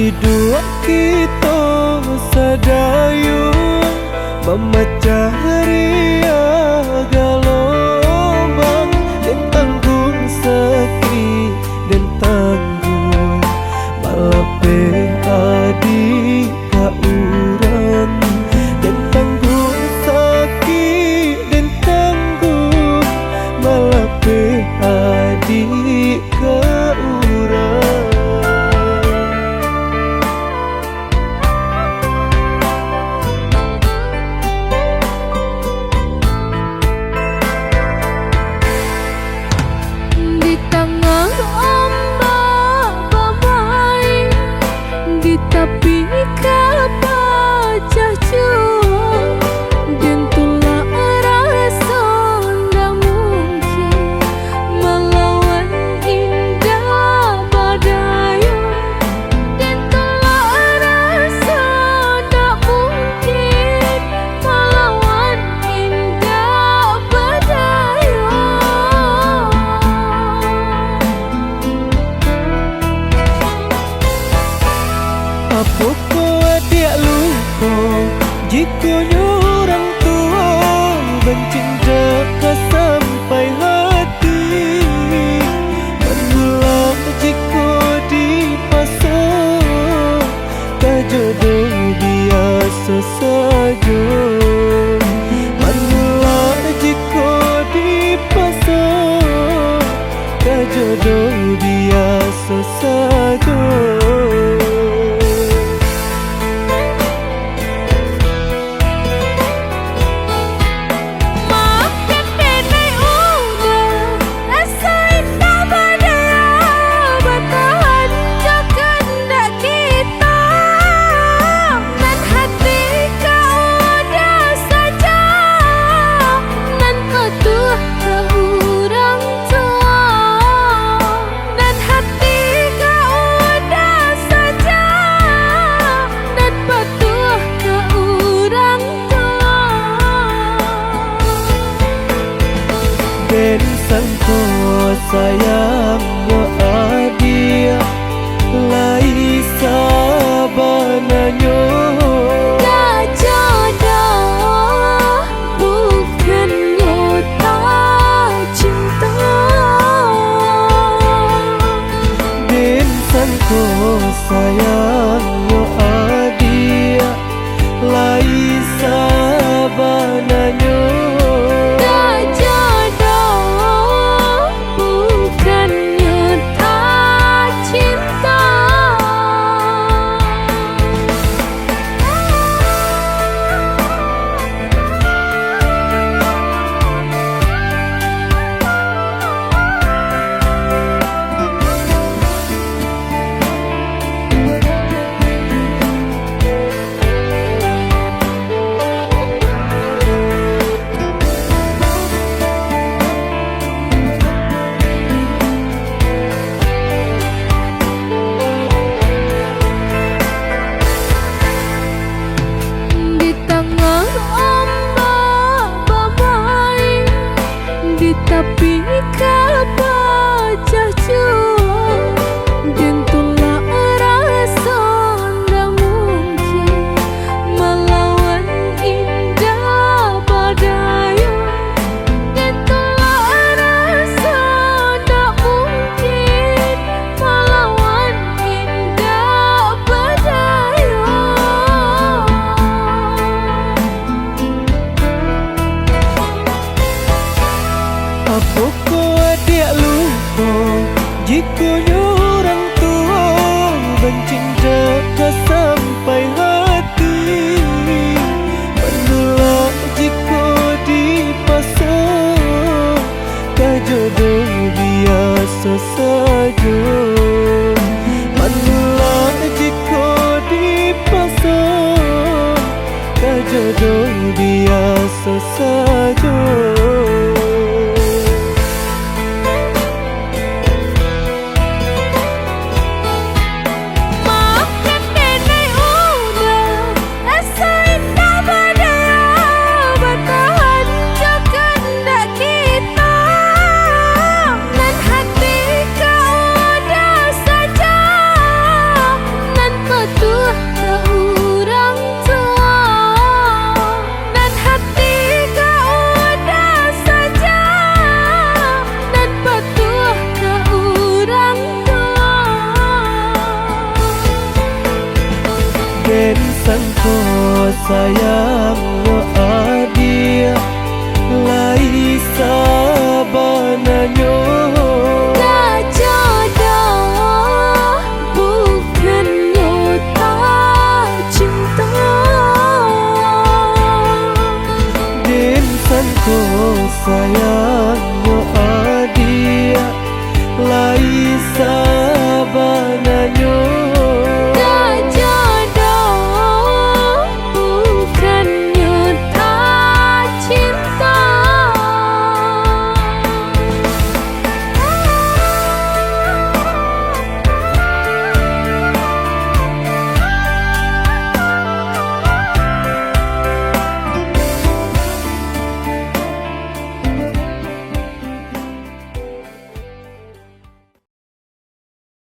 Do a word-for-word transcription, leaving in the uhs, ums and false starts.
Iduik kito sadayuang, mamacah riak galombang, den tangguang sakik, den tangguang malapeh adiak ka urang, den tangguang sakik, den tangguang malapeh adiak ka urang. Di tangah ombak bamain, di tapi ka pacah juo, den tulak raso ndak mungkin malawan indak badayo. Den tulak raso ndak mungkin malawan indak badayo. Apo ko adiak lupo, jikok nyo urang tuo, banci indak ka sampai hati. Manulak jikok dipaso, ka jodoh biaso sajo. Manulak jikok dipaso, ka jodoh biaso sajo. Maafkan denai uda, raso indak badayo, batahan jo kandak kito. Nan hati ka uda sajo, nan patuah ka urang tuo. Nan hati ka uda sajo, nan patuah ka urang tuo. Den sangko sayangnyo adiak, lai sabananyo. Dak jodoh, bukannyo tacinto. Den sangko sayangnyo adiak, lai sabananyo. Dak jodoh, bukannyo tacinto. Di tangah ombak bamain, di tapi ka pacah juo, den tulak raso ndak mungkin malawan indak badayo. Den tulak raso ndak mungkin malawan indak badayo. Apo ko adiak lupo, jikok nyo urang tuo, banci indak ka sampai hati. Manulak jikok dipaso, ka jodoh biaso sajo. Manulak jikok dipaso, ka jodoh biaso sajo. Maafkan denai uda, raso indak badayo, batahan jo kandak kito. Nan hati ka uda sajo, nan Den sangko sayangnyo adiak, lai sabananyo. Tak jodoh, bukannyo tak cinta. Den sangko sayang